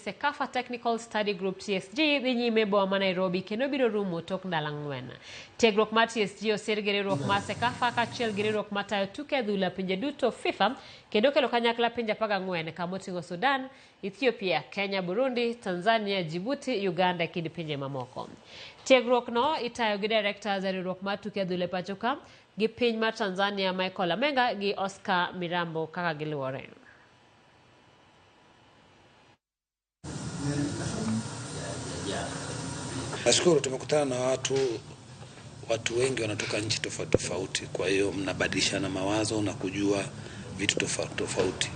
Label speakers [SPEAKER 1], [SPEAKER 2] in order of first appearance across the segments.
[SPEAKER 1] CECAFA Technical Study Group TSG dhi nyime e boma ma Nairobi kendo biro rumo tok ndalo 4. Tiegruok mar TSG osir gi riwruok mar CECAFA kaachiel gi riwruok matayo tuke adhula pinje duto FIFA kendo kelo kanyakla pinje 14 kama oting'o Sudan, Ethiopia, Kenya, Burundi, Tanzania, Djibouti, Uganda e kind pinje mamoko. Tiegruok no itayo gi directors e riwruok mar tuke adhula e pacho ka gi piny mar Tanzania Michael Amenga gi Oscar Mirambo kaka giluwore.
[SPEAKER 2] Nashukuru tumekutana na watu wengi wanatoka nchi tofauti tofauti, kwa hiyo mnabadilishana mawazo na kujua vitu tofauti tofauti.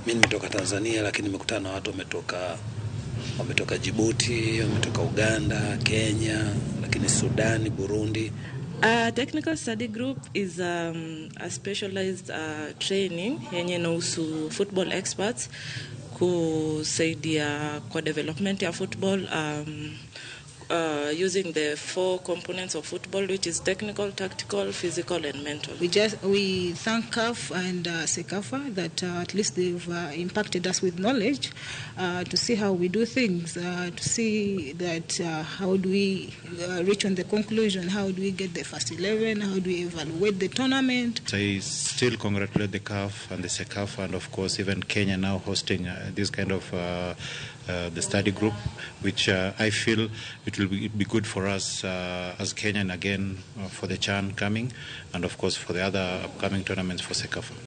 [SPEAKER 2] Mimi nimetoka Tanzania, lakini nimekutana na watu wametoka Djibouti, wametoka Uganda, Kenya, lakini Sudan, Burundi.
[SPEAKER 3] Technical study group is a specialized training yenye inahusu football experts kusaidia kwa development ya football using the 4 components of football, which is technical, tactical, physical and mental.
[SPEAKER 4] We thank CAF and CECAFA that at least they've impacted us with knowledge to see how we do things, to see that how do we reach on the conclusion, how do we get the first 11, how do we evaluate the tournament.
[SPEAKER 5] I still congratulate the CAF and the CECAFA and of course even Kenya now hosting this kind of the study group, which I feel it will be good for us as Kenyan again for the CHAN coming and of course for the other upcoming tournaments for CECAFA.